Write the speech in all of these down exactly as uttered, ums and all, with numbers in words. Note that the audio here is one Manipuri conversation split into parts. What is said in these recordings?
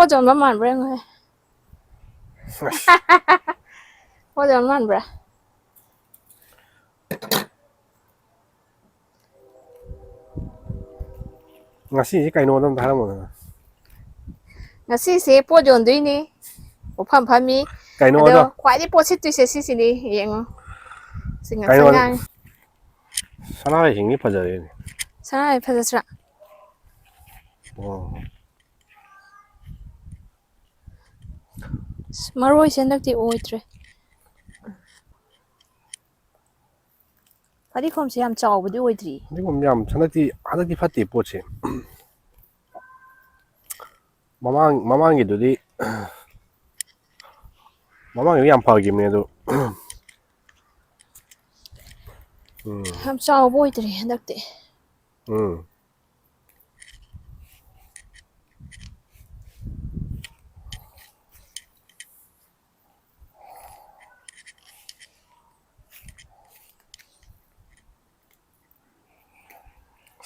ꯄꯣꯠ ꯌꯣꯟꯕ ꯃꯥꯟꯕ꯭ꯔꯥ ꯌꯦꯡꯉꯨꯍꯦ꯫ ꯄꯣꯠ ꯌꯣꯟꯕ ꯃꯥꯟꯕ꯭ꯔꯥ? ꯉꯁꯤꯁꯦ ꯀꯩꯅꯣꯗꯣ ꯑꯝꯇ ꯍꯥꯏꯔꯝꯃꯣꯗꯅ꯫ ꯉꯁꯤꯁꯦ ꯄꯣꯠ ꯌꯣꯟꯗꯣꯏꯅꯤ, ꯄꯣꯠꯐꯝ ꯐꯝꯃꯤ꯫ ꯀꯩꯅꯣꯗꯣ? ꯑꯗꯣ ꯈ꯭ꯋꯥꯏꯗꯒꯤ ꯄꯣꯠ ꯁꯤꯠꯇꯣꯏꯁꯦ ꯁꯤꯁꯤꯅꯤ, ꯌꯦꯡꯉꯣ꯫ ꯁꯤ ꯉꯥꯛꯁꯪ ꯀꯩꯅꯣ? ꯉꯥꯡꯉꯤ꯫ ꯁꯅꯥꯔꯩꯁꯤꯡꯁꯤ ꯐꯖꯔꯦꯅꯦ꯫ ꯁꯅꯥꯔꯩ ꯐꯖꯗ꯭ꯔꯥ? ꯑꯣ꯫ ꯑꯁ, ꯃꯔꯣꯏꯁꯦ ꯍꯟꯗꯛꯇꯤ ꯑꯣꯏꯗ꯭ꯔꯦ꯫ ꯐꯗꯤꯒꯣꯝꯁꯦ ꯌꯥꯝ ꯆꯥꯎꯕꯗꯤ ꯑꯣꯏꯗ꯭ꯔꯤ꯫ ꯐꯗꯤꯒꯣꯝ ꯌꯥꯝ ꯍꯟꯗꯛꯇꯤ, ꯍꯟꯗꯛꯇꯤ ꯐꯠꯇꯦ ꯄꯣꯠꯁꯦ꯫ ꯃꯃꯥꯡ, ꯃꯃꯥꯡꯒꯤꯗꯨꯗꯤ, ꯃꯃꯥꯡꯒꯤꯗꯤ ꯌꯥꯝ ꯐꯈꯤꯕꯅꯦ ꯑꯗꯨ꯫ ꯎꯝ꯫ ꯌꯥꯝ ꯆꯥꯎꯕ ꯑꯣꯏꯗ꯭ꯔꯤ ꯍꯟꯗꯛꯇꯤ꯫ ꯎꯝ꯫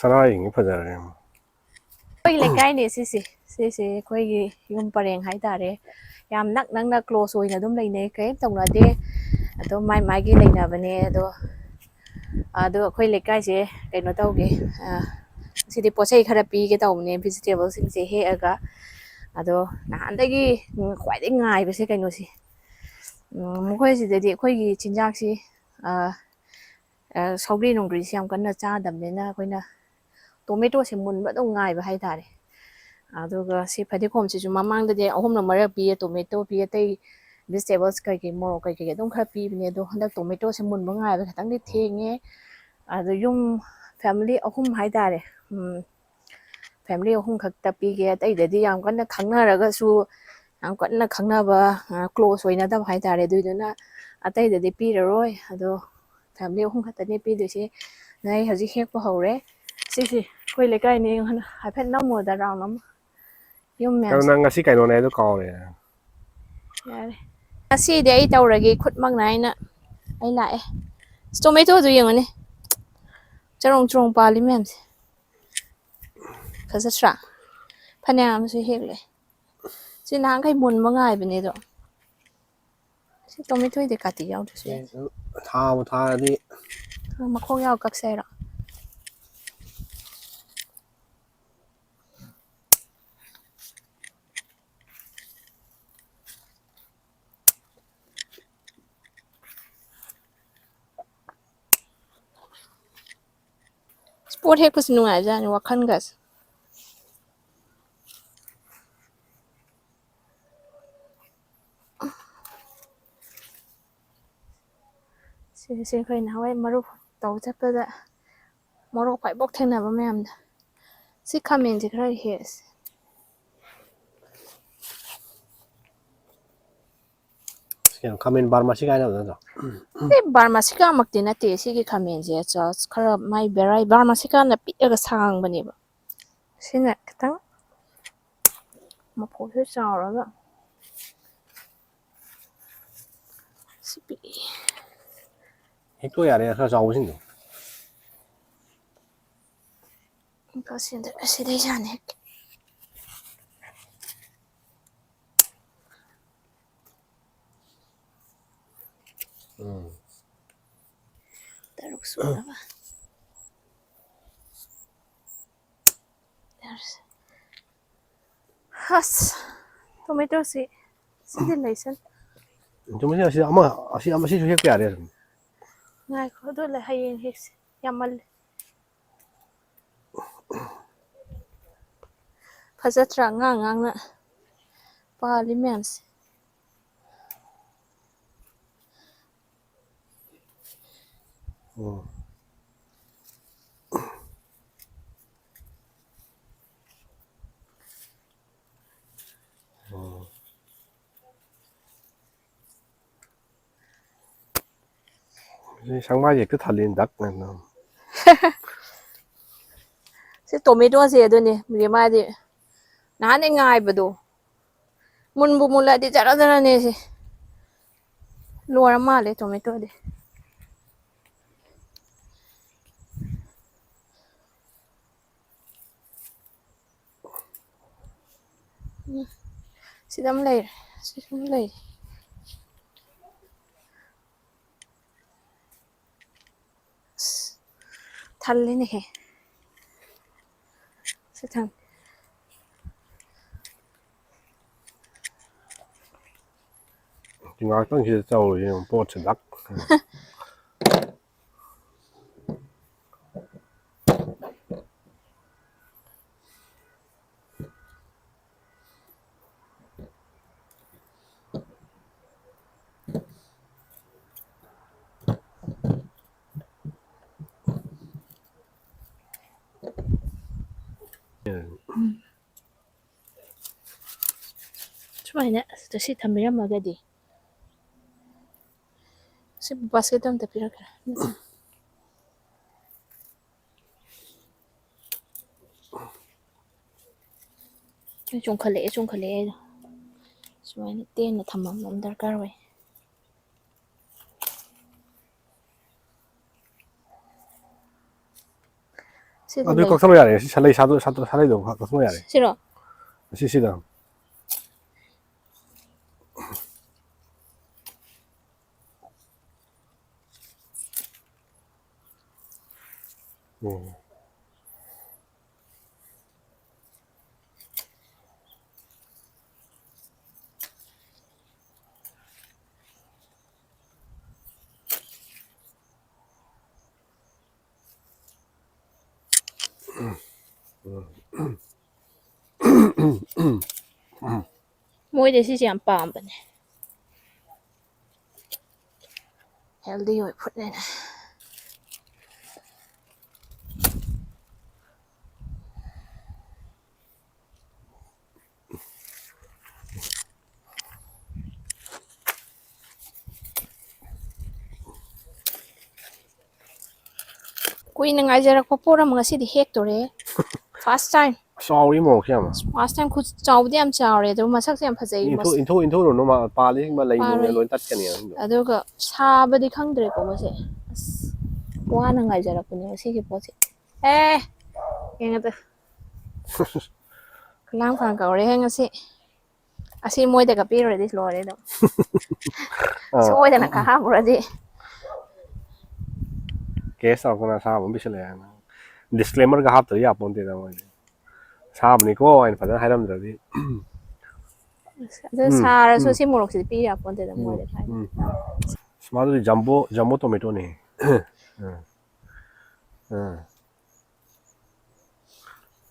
ꯁꯅꯥꯔꯩꯁꯤꯡꯁꯤ ꯐꯖꯔꯦ꯫ ꯑꯩꯈꯣꯏꯒꯤ ꯂꯩꯀꯥꯏꯅꯦ ꯁꯤꯁꯦ꯫ ꯁꯤꯁꯦ ꯑꯩꯈꯣꯏꯒꯤ ꯌꯨꯝ ꯄꯔꯦꯡ ꯍꯥꯏꯇꯥꯔꯦ꯫ ꯌꯥꯝ ꯅꯛ ꯅꯛꯅ close ꯑꯣꯏꯅ ꯑꯗꯨꯝ ꯂꯩꯅꯩ, ꯀꯔꯤꯝ ꯇꯧꯅꯗꯦ꯫ ꯑꯗꯨꯝ ꯃꯥꯏ ꯃꯥꯏꯒꯤ ꯂꯩꯅꯕꯅꯦ꯫ ꯑꯗꯣ, ꯑꯗꯣ ꯑꯩꯈꯣꯏ ꯂꯩꯀꯥꯏꯁꯦ ꯀꯩꯅꯣ ꯇꯧꯒꯦ, ꯑ, ꯁꯤꯗꯤ ꯄꯣꯠ ꯆꯩ ꯈꯔ ꯄꯤꯒꯦ ꯇꯧꯕꯅꯦ, vegetablesꯁꯤꯡꯁꯦ ꯍꯦꯛꯑꯒ꯫ ꯑꯗꯣ ꯅꯍꯥꯟꯗꯒꯤ, ꯎꯝ, ꯈ꯭ꯋꯥꯏꯗꯒꯤ ꯉꯥꯏꯕꯁꯦ ꯀꯩꯅꯣꯁꯤ, ꯎꯝ, ꯃꯈꯣꯏꯁꯤꯗꯗꯤ ꯑꯩꯈꯣꯏꯒꯤ ꯆꯤꯟꯖꯥꯛꯁꯤ, ꯑ, ꯑ, ꯁꯧꯒ꯭ꯔꯤ ꯅꯨꯡꯒ꯭ꯔꯤꯁꯤ ꯌꯥꯝ ꯀꯟꯅ ꯆꯥꯗꯕꯅꯤꯅ ꯑꯩꯈꯣꯏꯅ tomatoꯁꯦ ꯃꯨꯟꯕ ꯑꯗꯨꯝ ꯉꯥꯏꯕ ꯍꯥꯏꯇꯥꯔꯦ꯫ ꯑꯗꯨꯒ ꯁꯤ ꯐꯗꯤꯒꯣꯝꯁꯤꯁꯨ ꯃꯃꯥꯡꯗꯗꯤ ꯑꯍꯨꯝꯂꯛ ꯃꯔꯤꯔꯛ ꯄꯤꯌꯦ, tomato ꯄꯤ, ꯑꯇꯩ vegetables ꯀꯩꯀꯩ, ꯃꯣꯔꯣꯛ ꯀꯩꯀꯩ ꯑꯗꯨꯝ ꯈꯔ ꯄꯤꯕꯅꯦ꯫ ꯑꯗꯣ ꯍꯟꯗꯛ tomatoꯁꯦ ꯃꯨꯟꯕ ꯉꯥꯏꯕ ꯈꯤꯇꯪꯗꯤ ꯊꯦꯡꯉꯦ꯫ ꯑꯗꯣ ꯌꯨꯝ family ꯑꯍꯨꯝ ꯍꯥꯏꯇꯥꯔꯦ, ꯎꯝ, family ꯑꯍꯨꯝ ꯈꯛꯇ ꯄꯤꯒꯦ꯫ ꯑꯇꯩꯗꯗꯤ ꯌꯥꯝ ꯀꯟꯅ ꯈꯪꯅꯔꯒꯁꯨ, ꯌꯥꯝ ꯀꯟꯅ ꯈꯪꯅꯕ, ꯑ, close ꯑꯣꯏꯅꯗꯕ ꯍꯥꯏꯇꯥꯔꯦ꯫ ꯑꯗꯨꯏꯗꯨꯅ ꯑꯇꯩꯗꯗꯤ ꯄꯤꯔꯔꯣꯏ꯫ ꯑꯗꯣ family ꯑꯍꯨꯝ ꯈꯛꯇꯅꯦ ꯄꯤꯗꯣꯏꯁꯦ꯫ ꯑꯗ ꯑꯩ ꯍꯧꯖꯤꯛ ꯍꯦꯛꯄ ꯍꯧꯔꯦ꯫ ꯁꯤꯁꯦ ꯑꯩꯈꯣꯏ ꯂꯩꯀꯥꯏꯅꯦ꯫ ꯍꯥꯏꯐꯦꯠ ꯅꯝꯃꯣꯗ round ꯑꯃ꯫ ꯌꯨꯝ ꯀꯩꯅꯣ, ꯃꯌꯥꯝꯁꯦ꯫ ꯅꯪ ꯉꯁꯤ ꯀꯩꯅꯣꯅꯦ ꯍꯥꯏꯗꯣ ꯀꯥꯎꯔꯦ꯫ ꯌꯥꯔꯦ꯫ ꯉꯁꯤꯗꯤ ꯑꯩ ꯇꯧꯔꯒꯦ, ꯈꯨꯠꯃꯛ ꯅꯥꯏꯅ꯫ ꯑꯩ ꯂꯥꯛꯑꯦ꯫ Tomatoꯗꯨ ꯌꯦꯡꯉꯨꯅꯦ꯫ ꯆꯔꯣꯡ ꯆꯔꯣꯡ ꯄꯥꯜꯂꯤ ꯃꯌꯥꯝꯁꯦ꯫ ꯐꯖꯗ꯭ꯔꯥ? ꯐꯅꯌꯥꯝꯁꯨ ꯍꯦꯛꯂꯦ꯫ ꯁꯤ ꯅꯍꯥꯟꯈꯩ ꯃꯨꯟꯕ ꯉꯥꯏꯕꯅꯦ ꯑꯗꯣ꯫ ꯁꯤ ꯇꯣꯃꯦꯇꯣꯗꯤ ꯀꯥꯇꯤ ꯌꯥꯎꯗ꯭ꯔꯁꯨ ꯌꯥꯏ꯫ ꯊꯥꯕꯨ ꯊꯥꯔꯗꯤ꯫ ꯃꯈꯣꯡ ꯌꯥꯎ ꯀꯛꯁꯦ ꯍꯥꯏꯔꯣ? ꯄꯣꯠ ꯍꯦꯛꯄꯁꯤ ꯅꯨꯡꯉꯥꯏꯕꯖꯥꯠꯅꯤ, ꯋꯥꯈꯜꯒꯁꯦ꯫ ꯁꯤꯁꯦ ꯑꯩꯈꯣꯏ ꯅꯍꯥꯟꯋꯥꯏ ꯃꯔꯨꯞ ꯇꯧ ꯆꯠꯄꯗ ꯃꯣꯔꯣꯛ ꯐꯥꯏꯕꯣꯛ ꯊꯦꯡꯅꯕ ꯃꯌꯥꯝꯗꯣ꯫ ꯁꯤ ꯈꯥꯃꯦꯟꯁꯦ ꯈꯔ ꯍꯦꯛꯑꯁꯤ꯫ ꯁꯤ ꯀꯩꯅꯣ, ꯈꯥꯃꯦꯟ ꯕꯥꯔꯃꯥꯁꯤ ꯀꯥꯏꯅꯕꯗꯣ ꯅꯠꯇ꯭ꯔꯣ? ꯁꯤ ꯕꯥꯔꯃꯥꯁꯤꯀꯥꯃꯛꯇꯤ ꯅꯠꯇꯦ, ꯁꯤꯒꯤ ꯈꯥꯃꯦꯟꯁꯦ꯫ ꯆ-, ꯈꯔ ꯃꯥꯏ ꯚꯦꯔꯥꯏ-, ꯕꯥꯔꯃꯥꯁꯤꯀꯥꯅ ꯄꯤꯛꯑꯒ ꯁꯥꯡꯕꯅꯦꯕ꯫ ꯁꯤꯅ ꯈꯤꯇꯪ ꯃꯐꯣꯟꯁꯨ ꯆꯥꯎꯔꯒ ꯁꯤ ꯄꯤꯛꯏ꯫ ꯍꯦꯛꯇꯣꯛ ꯌꯥꯔꯦ, ꯈꯔ ꯆꯥꯎꯕꯁꯤꯡꯗꯣ꯫ ꯑꯁꯤꯗ-, ꯑꯁꯤꯗꯩ ꯁꯥꯅ ꯍꯦꯛꯀꯦ꯫ ꯎꯝ꯫ ꯇꯔꯨꯛ ꯁꯨꯅꯕ꯫ ꯌꯥꯔꯦ꯫ ꯑꯁ, ꯇꯣꯃꯦꯇꯣꯁꯤ ꯁꯤꯗꯤ ꯂꯩꯁꯟ꯫ ꯆꯨꯝꯃꯤ, ꯑꯁꯤ ꯑꯃ, ꯑꯁꯤ ꯑꯃ, ꯁꯤꯁꯨ ꯍꯦꯛꯄ ꯌꯥꯔꯦ ꯑꯗꯨꯝ꯫ ꯉꯥꯏꯈꯣ, ꯑꯗꯨ ꯂꯩ, ꯍꯌꯦꯡ ꯍꯦꯛꯁꯤ꯫ ꯌꯥꯝꯃꯜꯂꯦ꯫ ꯐꯖꯗ꯭ꯔꯥ? ꯑꯉꯥꯡ ꯑꯉꯥꯡꯅ ꯄꯥꯜꯂꯤ ꯃꯌꯥꯝꯁꯦ꯫ ꯑꯣ꯫ ꯑꯣ꯫ ꯁꯤ ꯁꯪꯃꯥꯏꯁꯦ ꯍꯦꯛꯇ ꯊꯜꯂꯤ, ꯗꯛ ꯍꯥꯏꯅ꯫ ꯁꯤ ꯇꯣꯃꯦꯇꯣꯁꯦ ꯑꯗꯨꯅꯦ, ꯍꯧꯖꯤꯛ ꯃꯥꯗꯤ ꯅꯍꯥꯟꯗꯩ ꯉꯥꯏꯕꯗꯣ꯫ ꯃꯨꯟꯕꯨ ꯃꯨꯜꯂꯗꯤ ꯖꯔ ꯖꯔꯅꯦ ꯁꯤ꯫ ꯂꯣꯏꯔ ꯃꯥꯜꯂꯦ ꯇꯣꯃꯦꯇꯣꯗꯤ꯫ ꯎꯝ꯫ ꯁꯤꯗ ꯑꯃ ꯂꯩꯔꯦ꯫ ꯁꯤꯁꯨ ꯑꯃ ꯂꯩꯔꯦ꯫ ꯑꯁ, ꯊꯜꯂꯤꯅꯦꯍꯦ꯫ ꯁꯤ ꯊꯝ-, ꯁꯤ ꯉꯥꯏꯍꯥꯛꯇꯪ ꯁꯤꯗ ꯆꯥꯎꯔꯤꯁꯦ ꯌꯦꯡꯉꯨ, ꯄꯣꯠꯁꯦ ꯂꯛ꯫ ꯁꯨꯃꯥꯏꯅ ꯁꯤ ꯊꯝꯕꯤꯔꯝꯃꯒꯗꯤ, ꯁꯤ ꯕꯥꯁꯀꯦꯠꯇ ꯑꯝꯇ ꯄꯤꯔꯛꯀꯦ꯫ ꯆꯣꯡꯈꯠꯂꯛꯑꯦ, ꯆꯣꯡꯈꯠꯂꯛꯑꯦ꯫ ꯁꯨꯃꯥꯏꯅ ꯇꯦꯟꯅ ꯊꯝꯕ ꯑꯃ ꯗꯔꯀꯥꯔ ꯑꯣꯏ꯫ ꯁꯤꯗ ꯑꯗꯨ ꯂꯩ꯫ ꯀꯛꯊꯠꯂꯣ ꯌꯥꯔꯦ꯫ ꯁꯤ ꯁꯂꯩ ꯁꯥꯗꯣ-, ꯁꯥꯗꯣ-, ꯁꯂꯩꯗꯣ ꯀꯛꯊꯠꯂꯣ ꯌꯥꯔꯦ꯫ ꯁꯤꯔꯣ? ꯑꯁꯤ ꯁꯤꯗ꯫ ꯎꯝ꯫ ꯃꯣꯏꯗꯤ ꯁꯤꯁꯦ ꯌꯥꯝ ꯄꯥꯝꯕꯅꯦ꯫ Healthy ꯑꯣꯏ ꯐꯨꯠꯅꯦꯅ꯫ ꯀꯨꯏꯅ ꯉꯥꯏꯖꯔꯛꯄ ꯄꯣꯠ ꯑꯃ ꯉꯁꯤꯗꯤ ꯍꯦꯛꯇꯣꯔꯦ꯫ First time꯫ ꯆꯥꯎꯋꯤ ꯃꯣꯔꯣꯛꯁꯦ ꯌꯥꯝꯅ꯫ First time꯫ ꯈꯨꯠ ꯆꯥꯎꯕꯗꯤ ꯌꯥꯝ ꯆꯥꯎꯔꯦ, ꯑꯗꯨ ꯃꯁꯛꯁꯦ ꯌꯥꯝ ꯐꯖꯩ꯫ ꯏꯟꯊꯣꯛ-, ꯃꯁ-, ꯏꯟꯊꯣꯛ-, ꯏꯟꯊꯣꯛꯎꯔꯨꯅꯨ, ꯃꯥ ꯄꯥꯜꯂꯤꯁꯤꯡ ꯂꯩ ꯄꯥꯜꯂꯣꯏ꯫ ꯂꯣꯏ ꯇꯠꯀꯅꯤ ꯑꯍꯤꯡꯗꯣ꯫ ꯑꯗꯨꯒ ꯁꯥꯕꯗꯤ ꯈꯪꯗ꯭ꯔꯦꯀꯣ ꯃꯁꯦ꯫ ꯑꯁ, ꯋꯥꯅ ꯉꯥꯏꯖꯔꯛꯄꯅꯦ ꯉꯁꯤꯒꯤ ꯄꯣꯠꯁꯦ꯫ ꯑꯦ, ꯌꯦꯡꯉꯗ꯫ ꯈꯨꯂꯥꯡ ꯐꯥ ꯀꯧꯔꯦꯍꯦ ꯉꯁꯤ꯫ ꯑꯁꯤ ꯃꯣꯏꯗꯒ ꯄꯤꯔꯨꯔꯗꯤ ꯂꯣꯏꯔꯦ ꯑꯗꯨꯝ꯫ ꯑꯥ꯫ ꯁꯣꯏꯗꯅ ꯀꯥ ꯍꯥꯞꯄꯨꯔꯗꯤ꯫ Case ꯇꯧꯔꯛꯇꯅ ꯑꯁꯥꯕ ꯑꯃ ꯄꯤꯁꯜꯂꯛꯑꯦ꯫ Disclaimer ꯒ ꯍꯥꯞꯇ꯭ꯔꯗꯤ ꯌꯥꯄꯣꯟꯇꯦꯗ ꯃꯣꯏꯗꯤ꯫ ꯑꯁꯥꯕꯅꯤꯀꯣ ꯍꯥꯏꯅ ꯐꯖꯅ ꯍꯥꯏꯔꯝꯗ꯭ꯔꯗꯤ꯫ ꯑꯗꯨ ꯁꯥꯔꯁꯨ ꯁꯤ ꯃꯣꯔꯣꯛꯁꯤꯗꯤ ꯄꯤ ꯌꯥꯄꯣꯟꯇꯦꯗ ꯃꯣꯏꯗ ꯀꯥꯏꯗ꯫ ꯎꯝ꯫ ꯑꯁ, ꯃꯥꯗꯨꯗꯤ jumbo, jumbo tomatoꯅꯦ꯫ ꯎꯝ꯫ ꯎꯝ꯫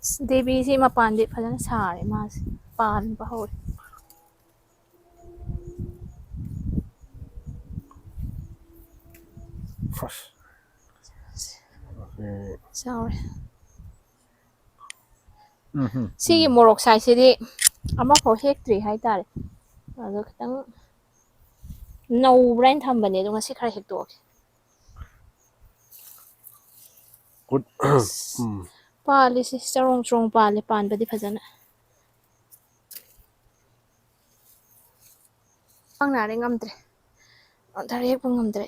ꯑꯁ, ꯗꯦꯕꯤꯁꯤ ꯃꯄꯥꯟꯗꯤ ꯐꯖꯅ ꯁꯥꯔꯦ ꯃꯥꯁꯦ꯫ ꯄꯥꯟꯕ ꯍꯧꯔꯦ꯫ ꯑꯁ꯫ ꯎꯝ꯫ ꯆꯥꯎꯔꯦ꯫ ꯎꯝ, ꯎꯝ, ꯁꯤꯒꯤ ꯎꯝ꯫ ꯃꯣꯔꯣꯛ sizeꯁꯤꯗꯤ ꯑꯃꯐꯥꯎ ꯍꯦꯛꯇ꯭ꯔꯤ ꯍꯥꯏꯇꯥꯔꯦ꯫ ꯑꯗꯣ ꯈꯤꯇꯪ ꯅꯧꯕ꯭ꯔꯥ ꯍꯥꯏꯅ ꯊꯝꯕꯅꯦ, ꯑꯗꯣ ꯉꯁꯤ ꯈꯔ ꯍꯦꯛꯇꯣꯛꯑꯒꯦ꯫ Good꯫ ꯎꯝ꯫ ꯄꯥꯜꯂꯤꯁꯦ ꯆꯔꯣꯡ ꯆꯔꯣꯡ ꯄꯥꯜꯂꯦ, ꯄꯥꯟꯕꯗꯤ ꯐꯖꯅ꯫ ꯈ꯭ꯋꯥꯡ ꯅꯥꯔꯦ, ꯉꯝꯗ꯭ꯔꯦ꯫ ꯗꯥꯏꯔꯦꯛ ꯍꯦꯛꯄ ꯉꯝꯗ꯭ꯔꯦ꯫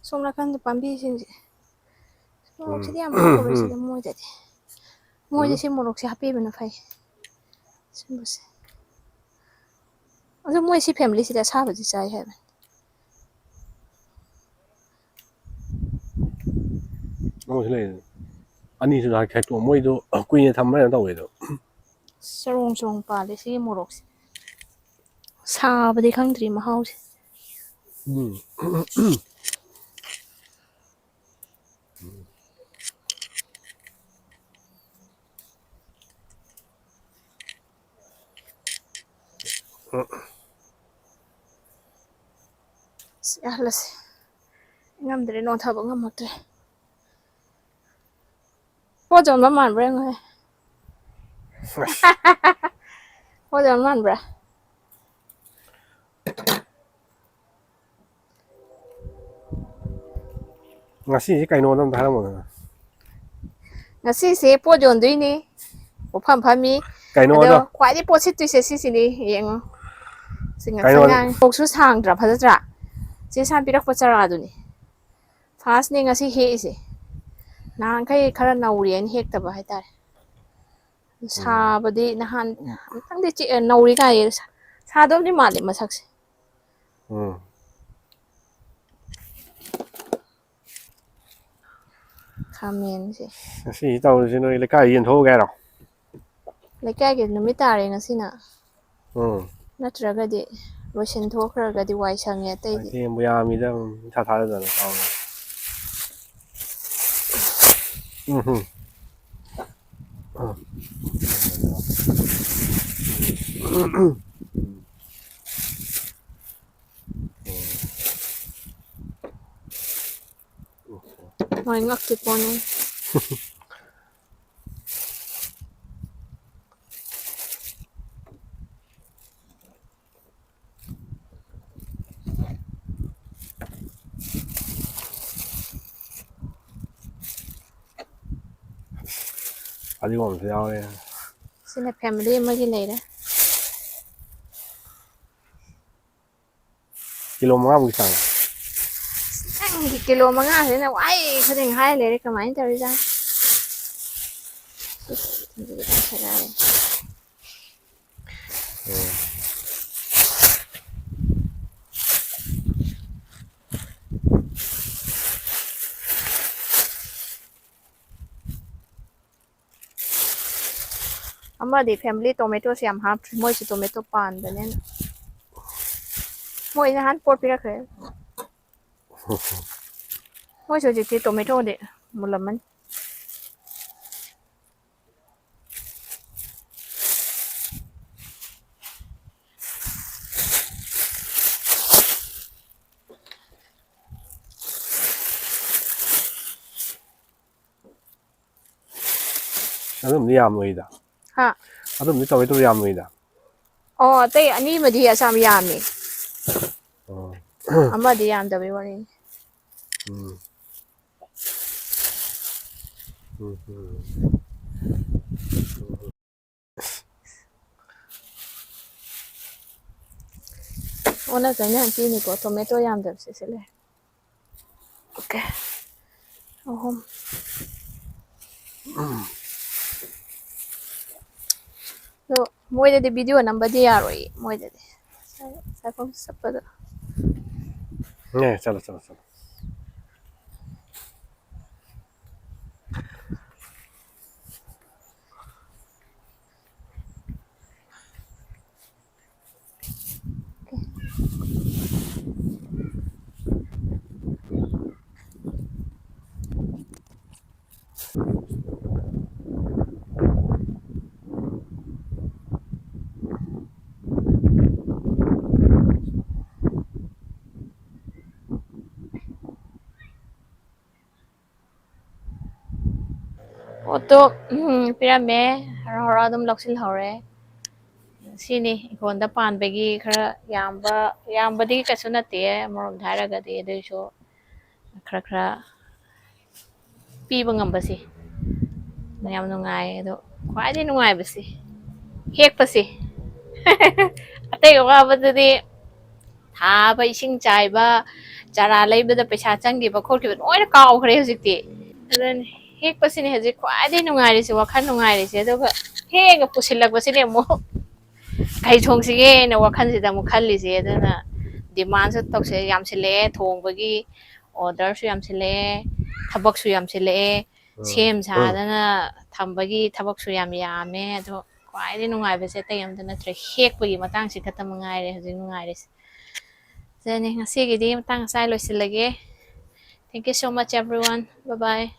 ꯁꯣꯝ ꯅꯥꯀꯟꯗ ꯄꯥꯝꯕꯤꯁꯤꯡꯁꯦ꯫ ꯃꯣꯔꯣꯛꯁꯤꯗꯤ ꯌꯥꯝ ꯍꯥꯞꯄꯔꯣꯏ ꯁꯤꯗ ꯃꯣꯏꯗꯗꯤ꯫ ꯃꯣꯏꯗꯤ ꯁꯤ ꯃꯣꯔꯣꯛꯁꯦ ꯍꯥꯞꯄꯤꯕꯅ ꯐꯩ꯫ ꯁꯨꯝꯕꯁꯦ꯫ ꯑꯗꯣ ꯃꯣꯏ ꯁꯤ familyꯁꯤꯗꯤ ꯑꯁꯥꯕꯗꯤ ꯆꯥꯏ ꯍꯥꯏꯕꯅꯤ꯫ ꯑꯃꯁꯨ ꯂꯩ꯫ ꯑꯅꯤꯁꯨ ꯍꯦꯛꯇꯣꯛꯑꯣ꯫ ꯃꯣꯏꯗꯣ ꯀꯨꯏꯅ ꯊꯝꯕ ꯀꯩꯅꯣ ꯇꯧꯋꯦꯗꯣ꯫ ꯆꯔꯣꯡ ꯆꯔꯣꯡ ꯄꯥꯜꯂꯦ ꯁꯤꯒꯤ ꯃꯣꯔꯣꯛꯁꯦ꯫ ꯁꯥꯕꯗꯤ ꯈꯪꯗ꯭ꯔꯤ ꯃꯍꯥꯎꯁꯦ꯫ ꯎꯝ꯫ ꯌꯥꯍꯜꯂꯁꯤ꯫ ꯉꯝꯗ꯭ꯔꯦ, ꯅꯣꯟꯊꯕ ꯉꯝꯃꯛꯇ꯭ꯔꯦ꯫ ꯄꯣꯠ ꯌꯣꯟꯕ ꯃꯥꯟꯕ꯭ꯔꯥ ꯌꯦꯡꯉꯨꯍꯦ꯫ ꯄꯣꯠ ꯌꯣꯟꯕ ꯃꯥꯟꯕ꯭ꯔꯥ? ꯉꯁꯤꯁꯦ ꯀꯩꯅꯣꯗ ꯑꯝꯇ ꯍꯥꯏꯔꯝꯃꯣꯗꯅ꯫ ꯉꯁꯤꯁꯦ ꯄꯣꯠ ꯌꯣꯟꯗꯣꯏꯅꯤ꯫ ꯄꯣꯠꯐꯝ ꯐꯝꯃꯤ꯫ ꯀꯩꯅꯣ ꯑꯗꯣ ꯑꯗꯣ? ꯈ꯭ꯋꯥꯏꯗꯩ ꯄꯣꯠ ꯁꯤꯠꯇꯣꯏꯁꯦ ꯁꯤꯁꯤꯅꯤ, ꯌꯦꯡꯉꯣ꯫ ꯁꯤ ꯉꯥꯛꯁꯪ ꯀꯩꯅꯣ? ꯉꯥꯡꯉꯤ꯫ ꯃꯣꯔꯣꯛꯁꯨ ꯁꯥꯡꯗ꯭ꯔꯥ, ꯐꯖꯗ꯭ꯔꯥ? ꯆꯦ ꯁꯥꯟ ꯄꯤꯔꯛꯄ ꯆꯔꯥꯗꯨꯅꯤ꯫ Firstꯅꯦ ꯉꯁꯤ ꯍꯦꯛꯏꯁꯦ꯫ ꯅꯍꯥꯟꯈꯩ ꯈꯔ ꯅꯧꯔꯤꯅ ꯍꯦꯛꯇꯕ ꯍꯥꯏꯇꯥꯔꯦ꯫ ꯁꯥꯕꯗꯤ ꯅꯍꯥꯟ ꯈꯤꯇꯪꯗꯤ ꯆꯤꯛꯑꯦ, ꯅꯧꯔꯤ ꯀꯥꯏꯌꯦ꯫ ꯁꯥ-, ꯁꯥꯗꯧꯗꯤ ꯃꯥꯜꯂꯦ ꯃꯁꯛꯁꯦ꯫ ꯎꯝ꯫ ꯈꯥꯃꯦꯟꯁꯦ꯫ ꯉꯁꯤ ꯇꯧꯔꯤꯁꯤ ꯅꯣꯏ ꯂꯩꯀꯥꯏ ꯌꯦꯟꯊꯣꯛꯎꯒꯦ ꯍꯥꯏꯔꯣ? ꯂꯩꯀꯥꯏꯒꯤ ꯅꯨꯃꯤꯠ ꯇꯥꯔꯦ ꯉꯁꯤꯅ꯫ ꯎꯝ꯫ ꯅꯠꯇ꯭ꯔꯒꯗꯤ ꯂꯣꯏꯁꯤꯟ ꯊꯣꯛꯈ꯭ꯔꯒꯗꯤ ꯋꯥꯏ ꯁꯪꯉꯦ ꯑꯇꯩꯗꯤ꯫ ꯃꯥꯏꯊꯦꯟꯕꯨ ꯌꯥꯝꯃꯤꯗ, ꯎꯝ, ꯏꯊꯥ ꯊꯥꯖꯗꯅ ꯇꯧꯔꯦ꯫ ꯎꯝ ꯍꯨꯝ꯫ ꯑ꯫ ꯃꯥꯏ ꯉꯛꯇꯤ ꯄꯣꯟꯅꯩ꯫ ꯐꯗꯤꯒꯣꯝꯁꯨ ꯌꯥꯎꯔꯦ꯫ ꯁꯤꯅ family ꯑꯃꯒꯤ ꯂꯩꯔꯦ꯫ ꯀꯤꯂꯣ ꯃꯉꯥꯃꯨꯛꯀꯤ ꯆꯥꯡ꯫ ꯅꯪꯒꯤ ꯀꯤꯂꯣ ꯃꯉꯥꯁꯤꯅ ꯋꯥꯏ ꯈꯨꯗꯤꯡ ꯍꯥꯏ ꯂꯩꯔꯦ, ꯀꯃꯥꯏꯅ ꯇꯧꯔꯤꯖꯥꯠꯅꯣ? ꯎꯝ꯫ ꯑꯃꯗꯤ family tomatoes ꯌꯥꯝ ꯍꯥꯞꯇ꯭ꯔꯤ, ꯃꯣꯏꯁꯨ tomato ꯄꯥꯟꯕꯅꯤꯅ꯫ ꯃꯣꯏ ꯅꯍꯥꯟ ꯄꯣꯠ ꯄꯤꯔꯛꯈ꯭ꯔꯦ꯫ ꯃꯣꯏꯁꯨ ꯍꯧꯖꯤꯛꯇꯤ tomatoꯗꯤ ꯃꯨꯜꯂꯝꯃꯅꯤ꯫ ꯑꯗꯨꯝꯗꯤ ꯌꯥꯝꯃꯣꯏꯗ꯫ ꯍꯥ? ꯑꯗꯨꯝꯗꯤ tomato ꯌꯥꯝꯃꯣꯏꯗ꯫ ꯑꯣ, ꯑꯇꯩ ꯑꯅꯤꯃꯗꯤ ꯑꯁꯥꯝ ꯌꯥꯝꯃꯤ꯫ ꯑꯣ꯫ ꯑꯃꯗꯤ ꯌꯥꯝꯗꯕꯩ ꯋꯥꯔꯤꯅꯤ꯫ ꯎꯝ꯫ ꯎꯝ, ꯎꯝ꯫ ꯑꯣꯟꯅ ꯇꯩꯅ ꯄꯤꯅꯤꯀꯣ, tomato ꯌꯥꯝꯗꯕꯁꯦ ꯁꯤ ꯂꯩ꯫ Okay꯫ ꯑꯍꯨꯝ꯫ ꯃꯣꯏꯗꯗꯤ ꯚꯤꯗꯤꯑꯣ ꯅꯝꯕꯗꯤ ꯌꯥꯔꯣꯏꯌꯦ, ꯃꯣꯏꯗꯗꯤ꯫ ꯁꯥꯏꯐꯝ ꯆꯠꯄꯗ꯫ ꯅꯦ, ꯆꯠꯂꯣ, ꯆꯠꯂꯣ, ꯆꯠꯂꯣ꯫ ꯄꯣꯠꯇꯣ, ꯎꯝ, ꯄꯤꯔꯝꯃꯦ꯫ ꯍꯔꯥꯎ ꯍꯔꯥꯎ ꯑꯗꯨꯝ ꯂꯧꯁꯤꯜꯍꯧꯔꯦ꯫ ꯁꯤꯅꯤ ꯏꯪꯈꯣꯜꯗ ꯄꯥꯟꯕꯒꯤ ꯈꯔ ꯌꯥꯝꯕ, ꯌꯥꯝꯕꯗꯤ ꯀꯩꯁꯨ ꯅꯠꯇꯦ, ꯑꯃꯔꯣꯝꯗ ꯍꯥꯏꯔꯒꯗꯤ, ꯑꯗꯨꯏꯁꯨ ꯈꯔ ꯈꯔ ꯄꯤꯕ ꯉꯝꯕꯁꯦ ꯌꯥꯝ ꯅꯨꯡꯉꯥꯏ꯫ ꯑꯗꯣ ꯈ꯭ꯋꯥꯏꯗꯒꯤ ꯅꯨꯡꯉꯥꯏꯕꯁꯤ ꯍꯦꯛꯄꯁꯦ꯫ ꯑꯇꯩ ꯑꯋꯥꯕꯗꯨꯗꯤ ꯊꯥꯕ, ꯏꯁꯤꯡ ꯆꯥꯏꯕ, ꯆꯥꯔꯥ ꯂꯩꯕꯗ ꯄꯩꯁꯥ ꯆꯪꯈꯤꯕ ꯈꯣꯠꯈꯤꯕ ꯂꯣꯏꯅ ꯀꯥꯎꯈ꯭ꯔꯦ ꯍꯧꯖꯤꯛꯇꯤ꯫ ꯑꯗꯨꯅꯤ, ꯍꯦꯛꯄꯁꯤꯅꯤ ꯍꯧꯖꯤꯛ ꯈ꯭ꯋꯥꯏꯗꯒꯤ ꯅꯨꯡꯉꯥꯏꯔꯤꯁꯦ, ꯋꯥꯈꯜ ꯅꯨꯡꯉꯥꯏꯔꯤꯁꯦ꯫ ꯑꯗꯨꯒ ꯍꯦꯛꯑꯒ ꯄꯨꯁꯤꯜꯂꯛꯄꯁꯤꯅꯤ ꯑꯃꯨꯛ ꯀꯩ ꯊꯣꯡꯁꯤꯒꯦꯅ ꯋꯥꯈꯜꯁꯤꯗ ꯑꯃꯨꯛ ꯈꯜꯂꯤꯁꯦ꯫ ꯑꯗꯨꯅ ꯗꯤꯃꯥꯟꯁꯨ ꯇꯧꯁꯦ, ꯌꯥꯝꯁꯤꯜꯂꯛꯑꯦ, ꯊꯣꯡꯕꯒꯤ ꯑꯣꯔꯗꯔꯁꯨ ꯌꯥꯝꯁꯤꯜꯂꯛꯑꯦ, ꯊꯕꯛꯁꯨ ꯌꯥꯝꯁꯤꯜꯂꯛꯑꯦ, ꯎꯝ, ꯁꯦꯝ ꯎꯝ꯫ ꯁꯥꯗꯅ ꯊꯝꯕꯒꯤ ꯊꯕꯛꯁꯨ ꯌꯥꯝ ꯌꯥꯝꯃꯦ꯫ ꯑꯗꯣ ꯈ꯭ꯋꯥꯏꯗꯒꯤ ꯅꯨꯡꯉꯥꯏꯕꯁꯦ ꯑꯇꯩ ꯑꯝꯇ ꯅꯠꯇ꯭ꯔꯦ, ꯍꯦꯛꯄꯒꯤ ꯃꯇꯥꯡꯁꯤ ꯈꯛꯇ ꯃꯉꯥꯏꯔꯦ ꯍꯧꯖꯤꯛ ꯅꯨꯡꯉꯥꯏꯔꯤꯁꯦ꯫ ꯑꯗꯨꯅꯤ, ꯉꯁꯤꯒꯤꯗꯤ ꯃꯇꯥꯡ ꯑꯁꯥꯏ ꯂꯣꯏꯁꯤꯜꯂꯒꯦ꯫ Thank you so much everyone. Bye bye.